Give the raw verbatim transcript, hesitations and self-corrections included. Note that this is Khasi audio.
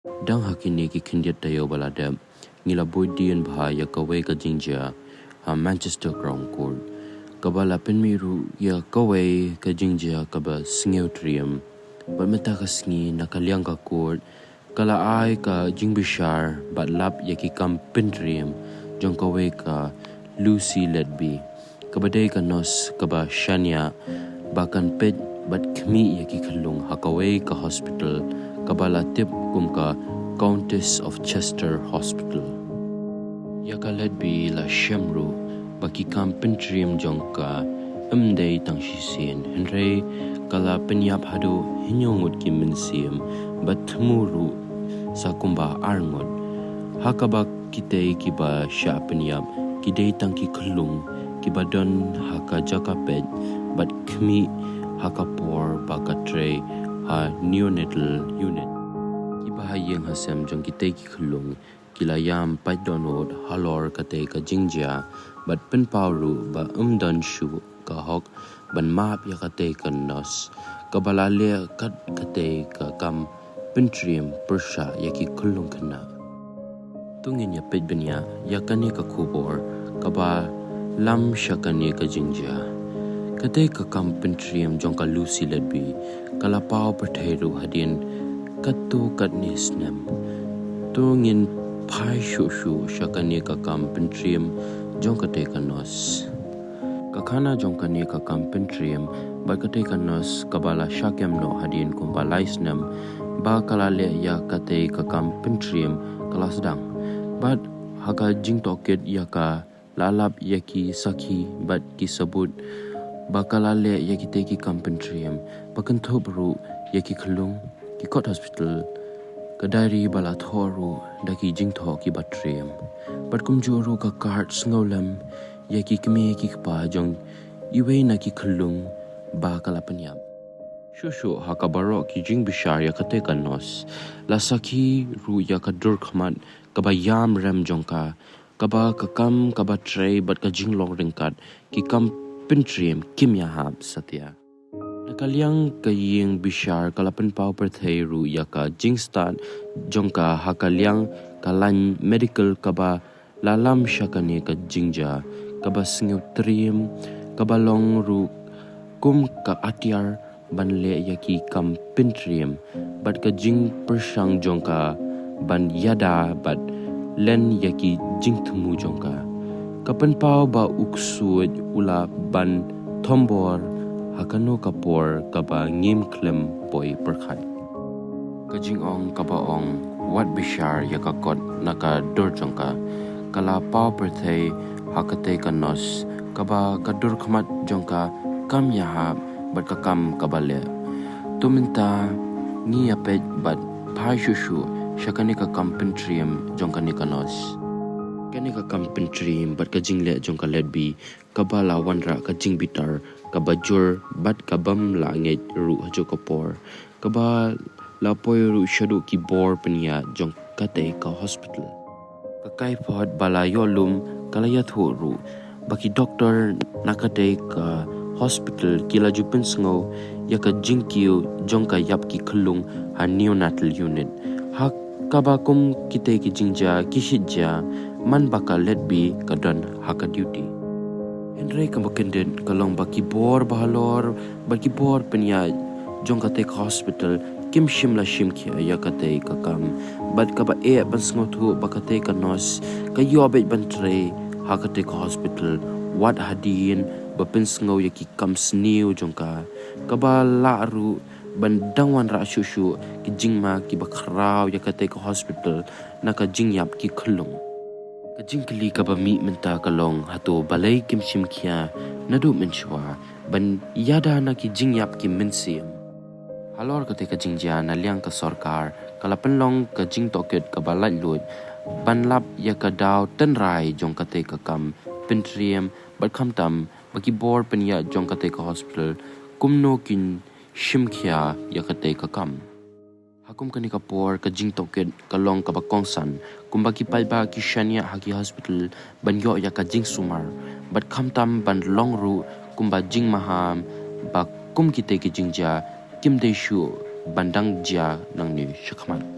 Dang ha kine ki khyndiat taïew ba la dep, ngi la buh dien bha ïa kawei ka jingjia ha Manchester Crown Court, kaba la pynmih ruh ïa kawei ka jingjia kaba sngewtriem. Bad mynta ka sngi, na ka liang ka court, ka la ai ka jingbishar bad lap ïa ki kam pyntriem jong kawei ka Lucy Letby, kaba dei ka nurse kaba shaniah, ba kan peit bad khmih ïa ki khyllung ha kawei ka hospital kaba la tip kum ka Countess of Chester Hospital. Ïa ka Letby la shem ruh ba ki kam pyntriem jong ka ym dei tang shisien, hynrei ka la pynïap haduh hynñiew ngut ki mynsiem, bad thmu ruh sa kumba ar ngut. Ha kaba kitei kiba shah pynïap ki dei tang ki khyllung kiba don ha ka jaka peit bad khmih ha ka por ba ka trei ha neonatal unit. Kiba ha ïing ha sem jong kitei ki khyllung ki la ïam pait dohnud halor katei ka jingjia, bad pynpaw ruh ba ym don shuh ka hok ban map ïa katei ka nurse kaba la leh kat katei ka kam pyntriem pyrshah ïa ki khyllung khynnah. To ngin ïa peit bniah ïa kane ka khubor kaba lam sha kane ka jingjia. Katei ka kam pyntriem jong ka Lucy Letby ka la paw pyrthei ruh hadien katto katne snem. To ngin phai shuh shuh sha kane ka kam pyntriem jong katei ka nurse. Ka khana jong kane ka kam pyntriem bad katei ka nurse kaba la shah kem noh hadien kumba lai snem ba ka la leh ïa katei ka kam pyntriem ka la sdang. Bad ha ka jingtohkit ïa ka la lap ïa ki sakhi bad ki sabut ba ka la leh ïa kitei ki kam pyntriem, ba kynthup ruh ïa ki khyllung, ki kot hospital, ka diary ba la thoh ruh da ki jingthoh kiba triem, bad kumjuh ruh ka card sngewlem ïa ki kmie ki kpa jong iwei na ki khyllung ba ka la pynïap. Shuh shuh ha ka baroh ki jingbishar ïa katei ka nurse, la sakhi ruh ïa ka dur khmat kaba ïam rem jong ka, kaba ka kam kaba trei bad ka jinglong ryngkat ki kam pyntriem kim ïahap satia. Na ka liang ka ïing bishar ka la pynpaw pyrthei ruh ïa ka jingstad jong ka ha ka liang ka lain medical kaba la lam sha kane ka jingjia kaba sngewtriem, kaba long ruh kum ka atiar ban leh ïa ki kam pyntriem, bad ka jingpyrshang jong ka ban ïada bad len ïa ki jingthmu jong ka. Ka pynpaw ba u ksuid u lah ban thombor ha kano ka por kaba ngim khlem poi pyrkhat. Ka jingong kaba ong, "Wat bishar ïa ka kot na ka dur jong ka," ka la paw pyrthei ha katei ka nurse kaba ka dur khmat jong ka kam ïahap bad ka kam kaba leh. To mynta ngi ïa peit bad phai shuh shuh sha kane ka kam pyntriem jong kane ka nurse. Kane ka kam pyntriem bad ka jingleh jong ka Letby kaba la wanrah ka jingbitar kaba jur bad ka bym lah ngeit ruh ha kajuh ka por, kaba la poi ruh shaduh ki bor pynïaid jong katei ka hospital. Ka kaiphod ba la ïoh lum ka la ïathuh ruh ba ki doktor na katei ka hospital ki la ju pynsngew ïa ka jingkiew jong ka ïap ki khyllung ha neonatal unit, ha kaba kum kitei ki jingjia ki shait jia man ba ka Letby ka don ha ka duty. Hynrei kaba kyndit ka long ba ki bor bahalor bad ki bor pynïaid jong katei ka hospital kim shym la shim khia ïa katei ka kam, bad kaba eh ban sngewthuh ba katei ka nurse ka ïoh beit ban trei ha katei ka hospital wat hadien ba pynsngew ïa ki kam sniew jong ka, kaba lah ruh ban dang wanrah shuh shuh ki jingma kiba khraw ïa katei ka hospital na ka jingïap ki khyllung. Ka jingkylli kaba mih mynta ka long, hato balei kim shim khia naduh mynshuwa ban ïada na ki jingïap ki mynsiem? Halor katei ka jingjia, na liang ka sorkar ka la pynlong ka jingtohkit kaba laitluid ban lap ïa ka daw tynrai jong katei ka kam pyntriem, bad khamtam ba ki bor pynïaid jong katei ka hospital kumno kin shim khia ïa katei ka kam. Ha kum kane ka por ka jingtohkit ka long kaba kongsan, kumba ki paidbah ki shaniah ha ki hospital ban ïoh ïa ka jingsumar, bad khamtam ban long ruh kumba jingmaham ba kum kitei ki jingjia kim dei shuh ban dang jia nangne shakhmat.